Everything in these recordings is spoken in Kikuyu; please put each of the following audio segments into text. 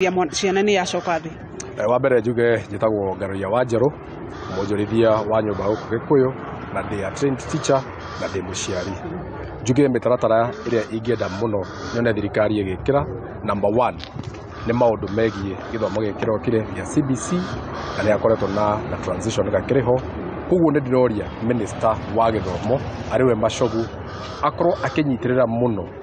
Ciana nĩ yacoka thĩ. Wa mbere njuge njĩtagwo Ngaruiya wa Njerũ, mwonjorithia wa nyũmba gũkũ Gĩkũyũ, na ndĩ a trained teacher na ndĩ mũciari. Njuge mĩtaratara ĩrĩa ingĩenda mũno nyone thirikari ĩgĩkĩra, number one nĩ maũndũ megiĩ gĩthomo gĩkĩ kĩrokire gĩa CBC na nĩ hakoretwo na transition gakĩrĩ ho. Koguo nĩ ndĩroria minister wa gĩthomo arĩ we Machogu akorwo akĩnyitĩrĩra mũno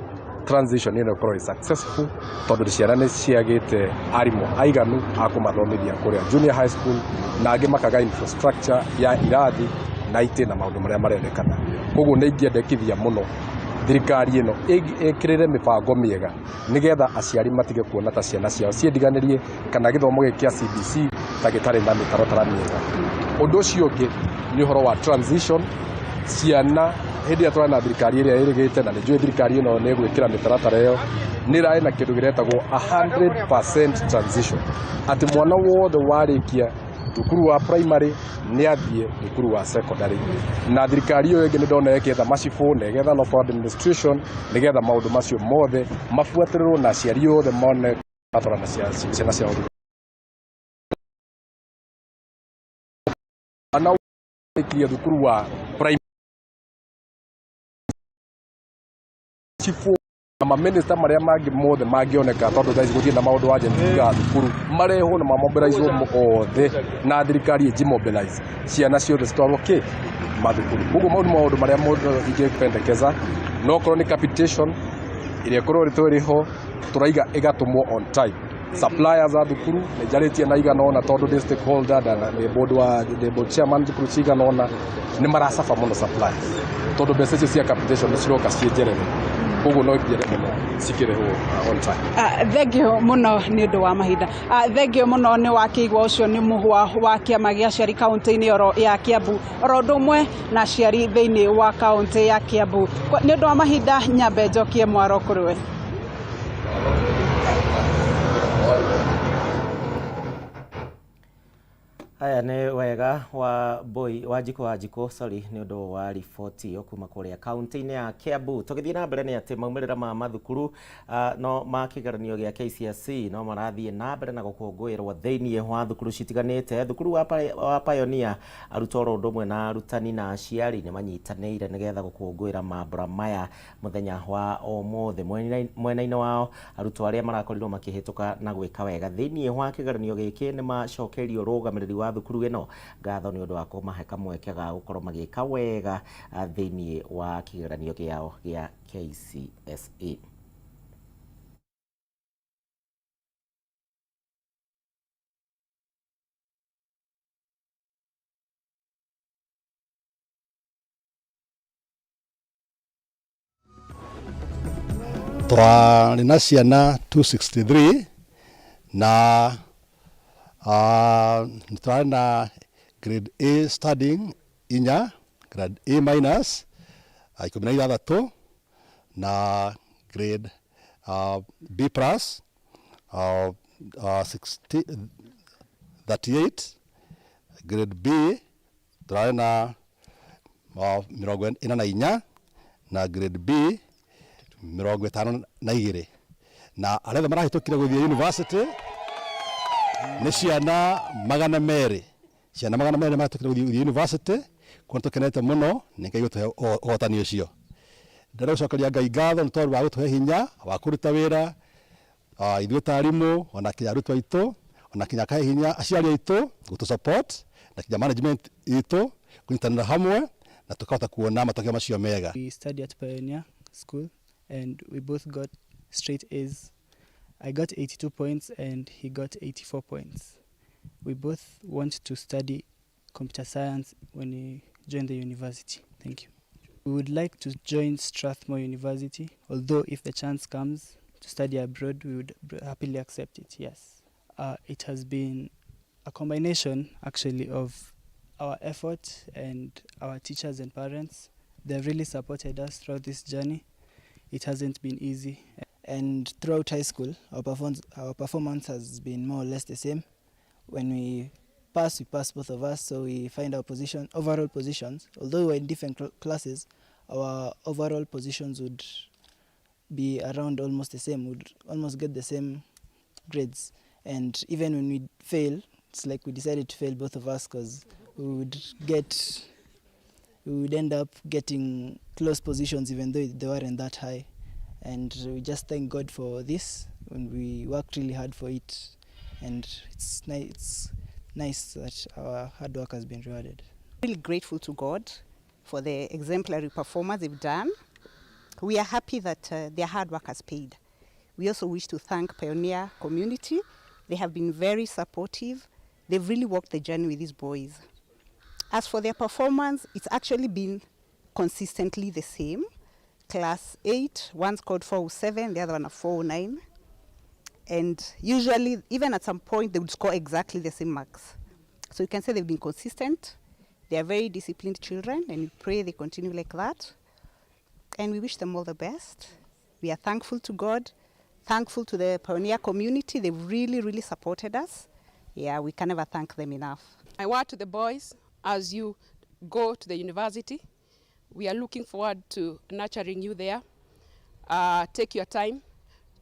transition ĩno ĩkorwo ĩ successful, tondũ ciana nĩ ciagĩte arimũ aiganu a kũmathomithia kũrĩa junior high school, na angĩ makaga infrastructure ya irathi na itĩ na maũndũ marĩa marendekana. Koguo nĩ ingĩendekithia mũno thirikari ĩno ĩkĩrĩre mĩbango mĩega nĩgetha aciari matige kuona ta ciana ciao ciĩndiganĩrie kana gĩthomo gĩkĩ kĩa CBC ta gĩtarĩ na mĩtaratara mĩega. Ũndũ ũcio ũngĩ nĩ ũhoro wa transition. Ciana hĩndĩ ĩrĩa tũrarĩ na thirikari ĩrĩa ĩrĩgĩte, na nĩ njũĩ thirikari ĩno nĩ ĩgwĩkĩra mĩtaratara ĩyo, nĩ ĩrarĩ na kĩndũ gĩretagwo 100% transition, atĩ mwana wothe warĩkia thukuru wa primary nĩ athiĩ thukuru wa secondary. Na thirikari ĩyo ĩngĩ nĩ ndona ĩkĩetha macibũ na ĩgetha local administration nĩgetha maũndũ macio mothe mabuatĩrĩrwo na aciari othe mone matwara na ciana ciao thukuru. Mwana warĩkirie thukuru wa primary, cibũ na maminista marĩa mangĩ mothe mangĩoneka, tondũ thaa ici gũtirĩ na maũndũ wa ga thukuru, marehwo na mamobilizwo othe na thirikari ĩnjimobilize ciana ciothe citwarwo kĩ mathukuru. Koguo mau nĩ maũndũ marĩa mũndũ ingĩpendekeza. No okorwo nĩ capitation ĩrĩa ĩkorwo ĩrĩ ho tũraiga ĩgatũmwo on time. Suppliers a thukuru nĩ njarĩtie na igana ũna, tondũ ndĩ stakeholder na ndĩ board wa ndĩ board chairman thukuru cigana ũna, nĩ maracaba mũno suppliers tondũ mbeca icio cia capitation nĩ ciroka ciĩ njerere. Koguo no ingĩenda mũno cikĩrĩhwo on time. Thengio mũno nĩ ũndũ wa mahinda. Thengio mũno nĩ wakĩigua ũcio nĩ mũhwa wa kĩama gĩa aciari kaũntĩ-inĩ oro ya Kiambu, oro ũndũ ũmwe na aciari thĩinĩ wa kaũntĩ ya Kiambu. Nĩ ũndũ wa mahinda, nyambe njokie mwaro kũrĩ we. Haya, nĩ wega wa boy wa Njikũ, sorry, nĩ ũndũ wa riboti ĩyo kuma kũrĩa kaunti-inĩ ya Kiambu. Tũgĩthiĩ na mbere nĩ atĩ maumĩrĩra ma mathukuru no ma kĩgeranio gĩa KCSE no marathiĩ na mbere na gũkũngũĩrwo thĩinĩ wa thukuru citiganĩte. Thukuru wa Pioneer, arutwo oro ũndũ ũmwe na arutani na aciari nĩ manyitanĩire nĩgetha gũkũngũĩra mambura maya mũthenya wa ũmũthĩ. Mwena-inĩ wao, arutwo arĩa marakorirwo makĩhĩtũka na gwĩka wega thĩinĩ wa kĩgeranio gĩkĩ nĩ macokeirio rũgamĩrĩri wa thukuru ĩno ngatho nĩ ũndũ wa kũmahe kamweke ga gũkorwo magĩka wega thĩinĩ wa kĩgeranio kĩao gĩa KCSE. Twarĩ na ciana 263 na twarĩ na grade A studying inya, grade A minus 16 na grade B plus 60, 38, grade B tũrarĩ na 44 na grade B 52, na arĩa othe marahĩtũkire gũthiĩ university nĩ ciana 200. Ciana 200 marahĩtũkire gũthiĩ university. Kuona tũkenete mũno nĩ Ngai gũtũhe ũhotani ũcio. Ndĩrenda gũcokeria Ngai ngatho nĩ tondũ wa gũtũhe hinya wa kũruta wĩra ithuĩ ta arimũ, ona kinya arutwo aitũ, ona kinya akahe hinya aciari aitũ gũtũ support, na kinya management itũ kũnyitanĩra hamwe na tũkahota kuona matokeo macio mega. We study at Pioneer School and we both got straight A's. I got 82 points and he got 84 points. We both want to study computer science when we join the university. Thank you. We would like to join Strathmore University, although if the chance comes to study abroad, we would happily accept it, yes. It has been a combination actually of our effort and our teachers and parents. They've really supported us throughout this journey. It hasn't been easy. And throughout high school, our performance has been more or less the same. When we pass, we pass both of us, so we find our position, overall positions. Although we were in different classes, our overall positions would be around almost the same, would almost get the same grades. And even when we fail, it's like we decided to fail, both of us, because we would end up getting close positions even though they weren't that high. And we just thank God for this, and we worked really hard for it, and it's nice that our hard work has been rewarded. Really grateful to God for the exemplary performance they've done. We are happy that their hard work has paid. We also wish to thank Pioneer community. They have been very supportive. They've really walked the journey with these boys. As for their performance, it's actually been consistently the same. Class 8, one scored 407, the other one a 409. And usually, even at some point, they would score exactly the same marks. So you can say they've been consistent. They are very disciplined children, and we pray they continue like that. And we wish them all the best. We are thankful to God, thankful to the Pioneer community. They've really, really supported us. Yeah, we can never thank them enough. My word to the boys, as you go to the university, we are looking forward to nurturing you there. Take your time,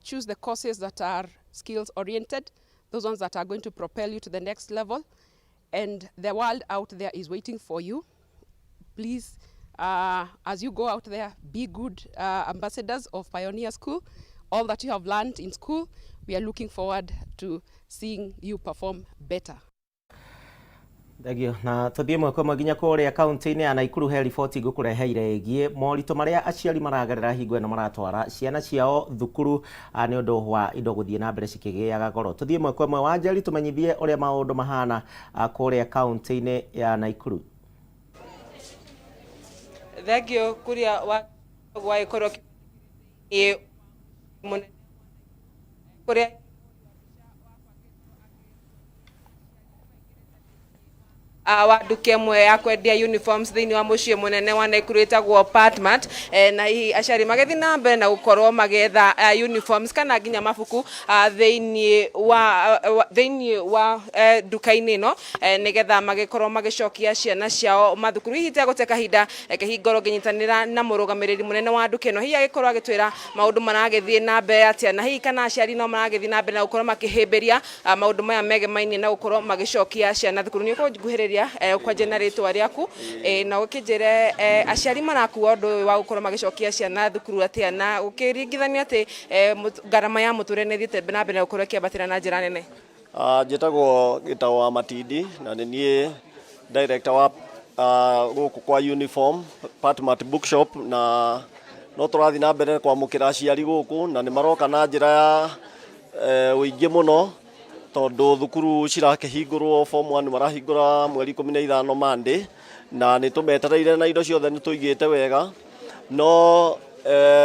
choose the courses that are skills oriented, those ones that are going to propel you to the next level. And the world out there is waiting for you. Please, as you go out there, be good ambassadors of Pioneer School. All that you have learned in school, we are looking forward to seeing you perform better. Thengio. Na tuthiĩ ĩmwe kwa ĩmwe nginya kũrĩa kaunti-inĩ ya Naikuru. He riboti ngũkũreheire ĩgiĩ moritũ marĩa aciari maragerera hingo ĩno maratwara ciana ciao thukuru nĩ ũndũ wa indo gũthiĩ na mbere cikĩgĩaga goro. Tũthiĩ ĩmwe kwa ĩmwe, Wanjeri, tũmenyithie ũrĩa maũndũ mahana kũrĩa kaunti-inĩ ya Naikuru. Thengio. Kuria wa gwagĩkorwo nĩ mũnene kũrĩa wa nduka ĩmwe ya kwendia uniforms thĩinĩ wa mũciĩ mũnene wa Naikuru ĩtagwo Patmart, na hihi aciari magĩthiĩ na mbere na gũkorwo magĩetha uniforms kana nginya mabuku thĩinĩ wa nduka-inĩ ĩno, nĩgetha magĩkorwo magĩcokia ciana ciao mathukuru. Hihi itegũte kahinda, reke hihi ngorwo ngĩnyitanĩra na mũrũgamĩrĩri mũnene wa nduka ĩno, hihi agĩkorwo agĩtwĩra maũndũ maragĩthiĩ na mbere atĩa, na hihi kana aciari no maragĩthiĩ na mbere na gũkorwo makĩhĩmbĩria maũndũ maya megemainie na gũkorwo magĩcokia ciana thukuru. Nĩ ũkũnguhĩrĩria kwanjia na rĩtwa rĩaku, na ũkĩnjĩre aciari marakua ũndũ ũyũ wa gũkorwo magĩcokia ciana thukuru atĩa, na ũkĩringithania atĩ ngarama ya mũtũrĩre nĩ ĩthiĩte na mbere na gũkorwo ĩkĩambatĩra na njĩra nene. Njĩtagwo Gĩtaũ wa Matindi na nĩ niĩ director wa gũkũ kwa uniform Patmart Bookshop, na no tũrathiĩ na mbere kwamũkĩra aciari gũkũ, na nĩ maroka na njĩra ya ũingĩ mũno, tondũ thukuru cirakĩhingũrwo, form 1 marahingũra mweri 15 Monday, na nĩ tũmetereire na indo ciothe nĩ tũigĩte wega, no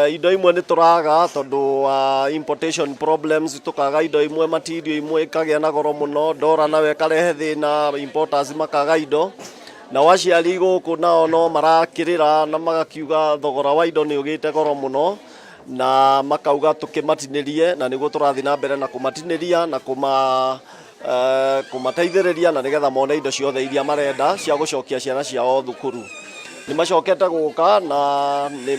indo imwe nĩ tũraga tondũ wa importation problems, tũkaga indo imwe, material imwe ikagĩa na goro mũno, ndora nayo ĩkarehe thĩna, importers makaga indo, nao aciari gũkũ nao no marakĩrĩra na magakiuga thogora wa indo nĩ ũgĩte goro mũno, na makauga tũkĩmatinĩrie, na nĩguo tũrathiĩ na mbere na kũmatinĩria na kũmateithĩrĩria, na nĩgetha mone indo ciothe iria marenda cia gũcokia ciana ciao thukuru. Nĩ macokete gũka na nĩ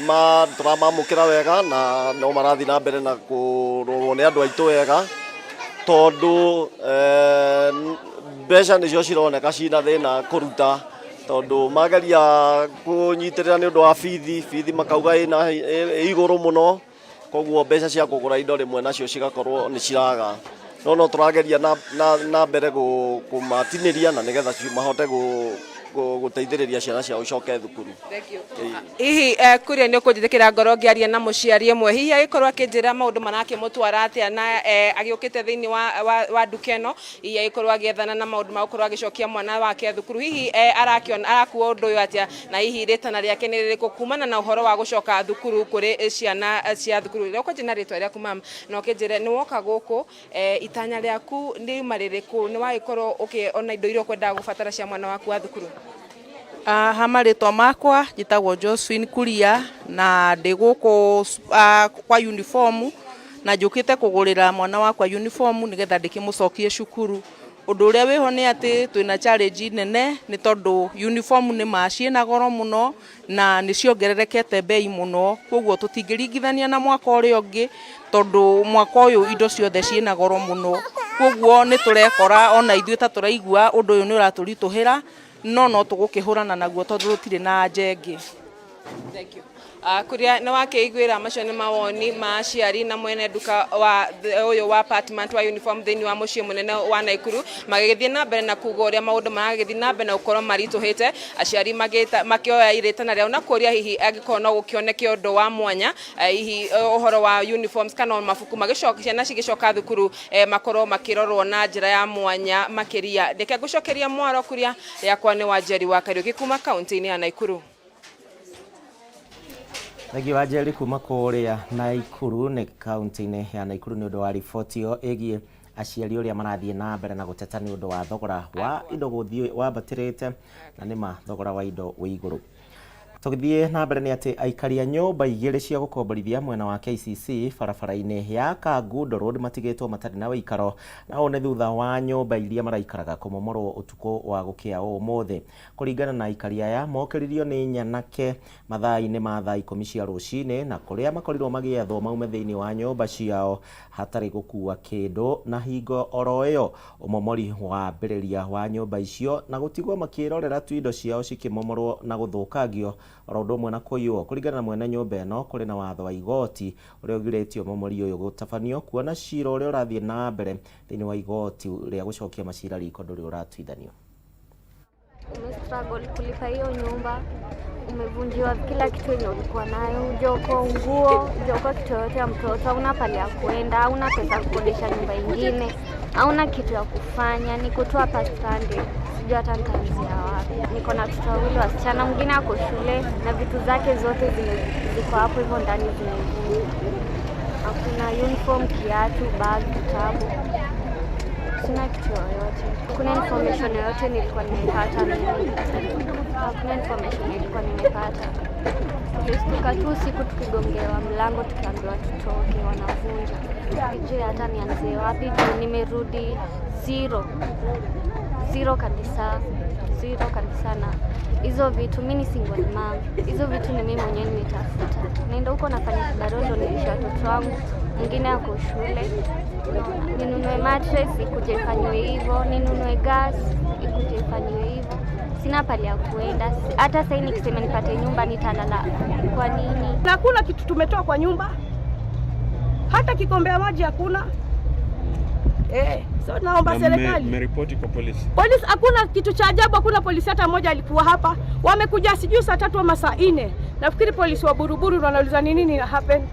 tũramamũkĩra wega, na no marathiĩ na mbere na kũrorwo nĩ andũ aitũ wega, tondũ mbeca nĩcio cironeka cina thĩna kũruta, tondũ mageria kũnyitĩrĩra nĩ ũndũ wa bithi, bithi makauga ĩna ĩ igũrũ mũno, koguo mbeca cia kũgũra indo rĩmwe nacio cigakorwo nĩ ciraga, no tũrageria na mbere kũmatinĩria na nĩgetha mahote gũteithĩrĩria ciana ciao icoke thukuru. Hihi kuria nĩ ũkũnjĩtĩkĩra ngorwo ngĩaria na mũciari ĩmwe, hihi agĩkorwo akĩnjĩra maũndũ marakĩmũtwara atĩa, na agĩũkĩte thĩinĩ wa nduka ĩno, hihi agĩkorwo agĩethana na maũndũ ma gũkorwo agĩcokia mwana wake thukuru, hihi arakĩona arakua ũndũ ũyũ atĩa, na hihi rĩtana rĩake nĩ rĩrĩkũ kumana na ũhoro wa gũcoka thukuru kũrĩ ciana cia thukuru. Rĩrĩa ũkwanjia na rĩtwa rĩaku, mam, na ũkĩnjĩre nĩ woka gũkũ, itanya rĩaku riuma rĩrĩkũ, nĩ wagĩkorwo ũkĩona indo iria ũkwendaga gũbatara cia mwana waku wa thukuru? Ha marĩtwa makwa njĩtagwo Josephine Kuria, na ndĩ gũkũ kwa uniform, na njũkĩte kũgũrĩra mwana wakwa uniform nĩgetha ndĩkĩmũcokie cukuru. Ũndũ ũrĩa wĩho nĩ atĩ twĩna challenge nene, nĩ tondũ uniform nĩ ma ciĩna goro mũno na nĩ ciongererekete bei mũno, koguo tũtingĩringithania na mwaka ũrĩa ũngĩ, tondũ mwaka ũyũ indo ciothe ciĩna goro mũno. Koguo nĩ tũrekora ona ithuĩ ta tũraigua ũndũ ũyũ nĩ ũratũritũhĩra, no no tũgũkĩhũrana naguo tondũ tũtirĩ na anja ĩngĩ. Thank you. Kuria nĩ wakĩiguĩra macio nĩ mawoni ma aciari na mwene nduka wa ũyũ wa apartment wa uniform thĩinĩ wa mũciĩ mũnene wa Naikuru, magĩgĩthiĩ na mbere na kuga ũrĩa maũndũ maragĩthiĩ na mbere na gũkorwo maritũhĩte, aciari makĩoya irĩtana rĩao na kũria hihi angĩkorwo no gũkĩoneke ũndũ wa mwanya, hihi ũhoro wa uniforms kana o mabuku magĩcoka ciana cigĩcoka thukuru, makorwo makĩrorwo na njĩra ya mwanya makĩria. Reke ngũcokeria mwaro kuria yakwa nĩ Wanjeri wa Kariũki kuma kaunti-inĩ ya Naikuru. Thengiũ Wanjeri kuma kũrĩa Naikuru, nĩ kaunti-inĩ ya Naikuru, nĩ ũndũ wa riboti ĩyo ĩgiĩ aciari ũrĩa marathiĩ na mbere na gũteta nĩ ũndũ wa thogora wa indo gũthiĩ wambatĩrĩte, na nĩma thogora wa indo wĩ igũrũ. Tũgĩthiĩ na mbere nĩ atĩ aikari a nyũmba igĩrĩ cia gũkomborithia mwena wa KCC barabara-inĩ ya Kangundo Road matigĩtwo matarĩ na wĩikaro, na ũũ nĩ thutha wa nyũmba iria maraikaraga kũmomorwo ũtukũ wa gũkĩa ũmũthĩ. Kũringana na aikari aya, mokĩririo nĩ nyanake mathaa-inĩ ma thaa 10 cia rũcinĩ, na kũrĩa makorirwo magĩethwo maume thĩinĩ wa nyũmba ciao hatarĩ gũkua kĩndũ, na hingo oro ĩyo ũmomori wambĩrĩria wa nyũmba icio na gũtigwo makĩrorera tu indo ciao cikĩmomorwo na gũthũkangio oro ũndũ ũmwe na kũiywo. Kũringana na mwene nyũmba ĩno, kũrĩ na watho wa igoti ũrĩa ũgirĩtie ũmomori ũyũ gũtabanio, kuona cira ũrĩa ũrathiĩ na mbere thĩinĩ wa igoti rĩa gũcokia macira riko ndũrĩ ũratuithanio. Umestruggle kulipa hiyo nyumba, umevunjiwa kila kitu yenye ulikuwa nayo, hujaokoa nguo, hujaokoa kitu yoyote ya mtoto, hauna pale ya kuenda, hauna pesa ya kukodesha nyumba ingine, hauna kitu ya kufanya, niko tu hapa stranded, sijui hata nitaanzia wapi. Niko na watoto wawili wasichana, mwingine ako shule na vitu zake zote ziko hapo hivyo ndani zimevunjwa. Hakuna uniform, kiatu, bag, vitabu. Sina kitu yoyote. Hakuna information yoyote nilikuwa nimepata mimi. Hakuna information nilikuwa nimepata. Tulistuka tu usiku tukigongewa mlango tukiambiwa tutoke, wanavunja. Sijui hata nianzie wapi juu nimerudi zero. Zero kabisa. Zero kabisa na hizo vitu, mimi ni single mom. Hizo vitu ni mimi mwenyewe nimetafuta. Naenda huko nafanya kibarua ndo nilishe watoto wangu. Mwingine ako shule. Ninunue mattress ikuje ifanywe hivyo, ninunue gas ikuje ifanywe hivyo. Sina pale ya kuenda. Hata sasa nikisema nipate nyumba nitalala kwa nini? Na hakuna kitu tumetoa kwa nyumba. Hata kikombe ya maji hakuna. So naomba serikali. Mmeripoti kwa polisi? Polisi hakuna kitu cha ajabu, hakuna polisi hata mmoja alikuwa hapa. Wamekuja sijui saa 3 ama saa 4. Nafikiri polisi wa Buruburu wanauliza ni nini happen.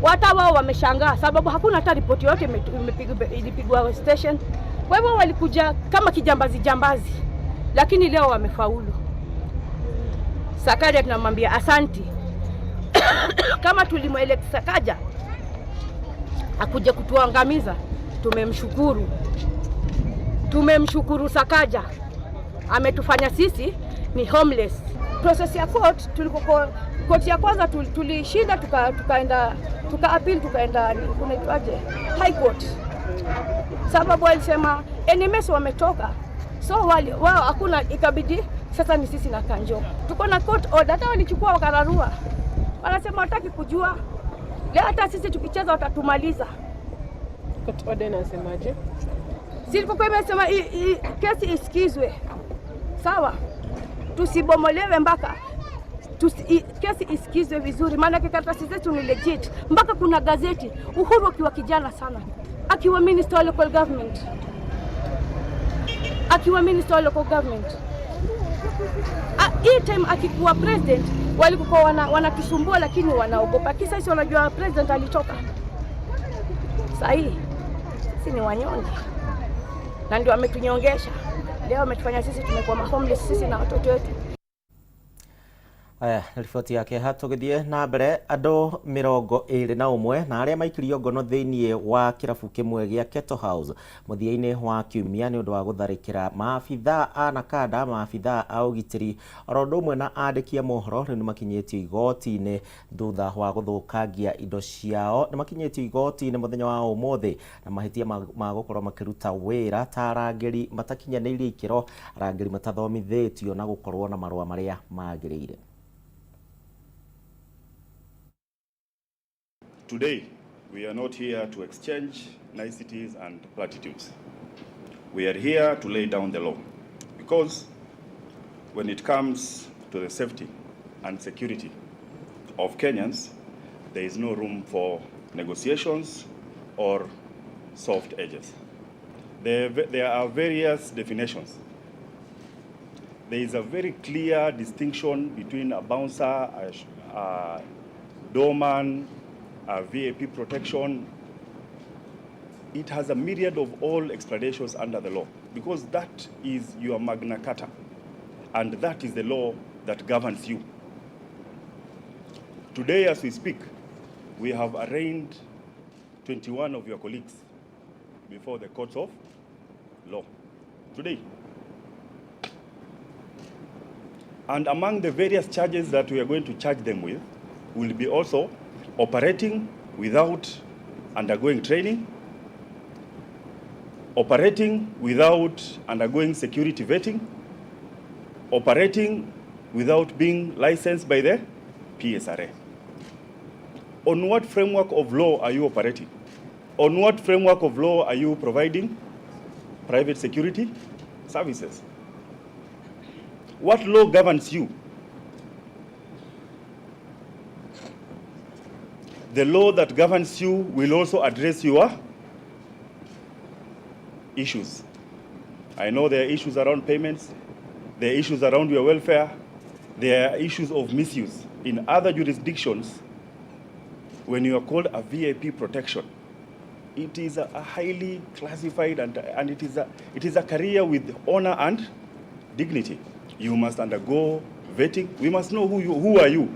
Hata wao wameshangaa sababu hakuna hata ripoti yote ilipigwa station. Kwa hivyo walikuja kama kijambazi jambazi, lakini leo wamefaulu. Sakaja tunamwambia asanti. Kama tulimwelect Sakaja akuja kutuangamiza, tumemshukuru. Tumemshukuru Sakaja, ametufanya sisi ni homeless. Process ya court, tuliko court ya kwanza tulishinda, tukaenda tuka appeal, tukaenda kunaitwaje high court, sababu walisema NMS wametoka, so wao hakuna, ikabidi sasa ni sisi na Kanjo tuko na court order. Hata walichukua wakararua, wanasema wataki kujua leo, hata sisi tukicheza watatumaliza. Court order inasemaje? Silipokuwa imesema kesi isikizwe, sawa, tusibomolewe mpaka kesi isikizwe vizuri, maana karatasi zetu ni legit. Mpaka kuna gazeti Uhuru akiwa kijana sana, akiwa minister wa local government, akiwa minister wa local government, hii time akikuwa president walikuwa wanatusumbua, lakini wanaogopa. Kisa sisi wanajua president alitoka. Sahi sisi ni wanyonge na ndio ametunyongesha leo, ametufanya sisi tumekuwa homeless sisi na watoto wetu. Aya, riboti yake hatũgĩthiĩ na mbere. Andũ 21 na arĩa maikirio ngono thĩinĩ wa kĩrabu kĩmwe gĩa Keto House mũthia-inĩ wa kiumia nĩ ũndũ wa gũtharĩkĩra maabithaa a Nakada, maabithaa a ũgitĩri oro ũndũ ũmwe na andĩki a mohoro, rĩu nĩmakinyĩtio igoti-inĩ thutha wa gũthũkangia indo ciao. Nĩmakinyĩtio igoti-inĩ mũthenya wa ũmũthĩ na mahĩtia ma gũkorwo makĩruta wĩra ta arangĩri matakinyanĩirie ikĩro, arangĩri matathomithĩtio na gũkorwo na marũa marĩa magĩrĩire. Today, we are not here to exchange niceties and platitudes. We are here to lay down the law because when it comes to the safety and security of Kenyans, there is no room for negotiations or soft edges. There are various definitions. There is a very clear distinction between a bouncer, a doorman, a VIP protection. It has a myriad of all explanations under the law, because that is your Magna Carta, and that is the law that governs you. Today, as we speak, we have arraigned 21 of your colleagues before the courts of law. Today. And among the various charges that we are going to charge them with will be also operating without undergoing training, operating without undergoing security vetting, operating without being licensed by the PSRA. On what framework of law are you operating? On what framework of law are you providing private security services? What law governs you? The law that governs you will also address your issues. I know there are issues around payments, there are issues around your welfare, there are issues of misuse. In other jurisdictions, when you are called a VIP protection, it is a highly classified and it is a career with honor and dignity. You must undergo vetting. We must know who are you,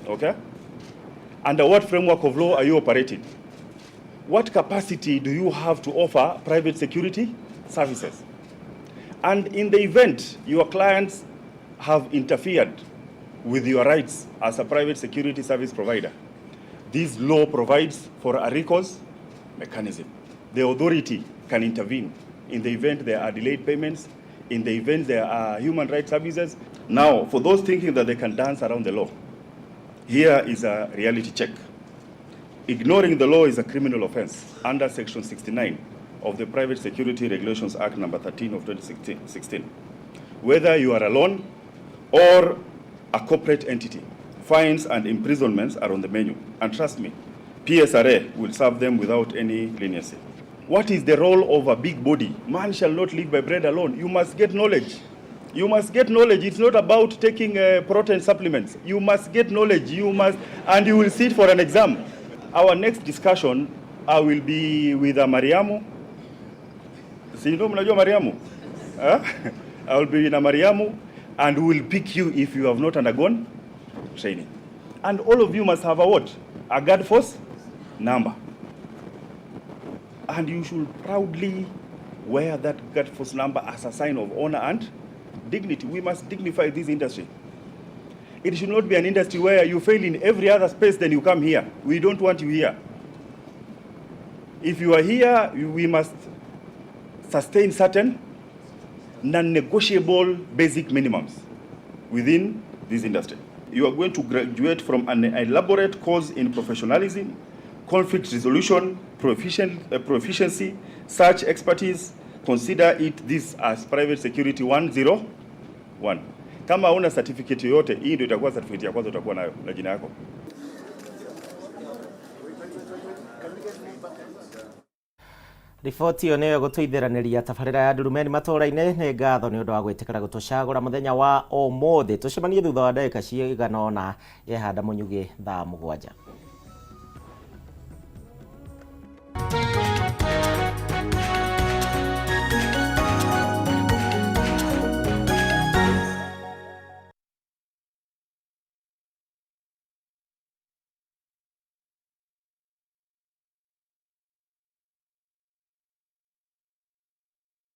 okay? Under what framework of law are you operating? What capacity do you have to offer private security services? And in the event your clients have interfered with your rights as a private security service provider, this law provides for a recourse mechanism. The authority can intervene in the event there are delayed payments, in the event there are human rights abuses. Now, for those thinking that they can dance around the law, here is a reality check. Ignoring the law is a criminal offense under Section 69 of the Private Security Regulations Act number 13 of 2016. Whether you are alone or a corporate entity, fines and imprisonments are on the menu. And trust me, PSRA will serve them without any leniency. What is the role of a big body? Man shall not live by bread alone. You must get knowledge. You must get knowledge. It's not about taking protein supplements. You must get knowledge. You must, and you will sit for an exam. Our next discussion, I will be with Mariamu. Si ndio mnajua Mariamu? Huh? I will be with Mariamu, and we will pick you if you have not undergone training. And all of you must have a what? A guard force number. And you should proudly wear that guard force number as a sign of honor and dignity. We must dignify this industry. It should not be an industry where you fail in every other space, then you come here. We don't want you here. If you are here, we must sustain certain non-negotiable basic minimums within this industry. You are going to graduate from an elaborate course in professionalism, conflict resolution, proficiency, search expertise. Consider it this as private security 101. Kama huna certificate yoyote, hii ndio itakuwa certificate ya kwanza utakuwa nayo na jina yako. Riboti ĩyo nĩyo ĩgũtũithĩranĩria tabarĩra ya Ndurumeni matũũra-inĩ. Nĩ ngatho nĩ ũndũ wa gwĩtĩkĩra gũtũcagũra mũthenya wa ũmũthĩ. Tũcemanie thutha wa ndagĩka cigana ũna. Yehanda Mũnyugĩ, thaa 7.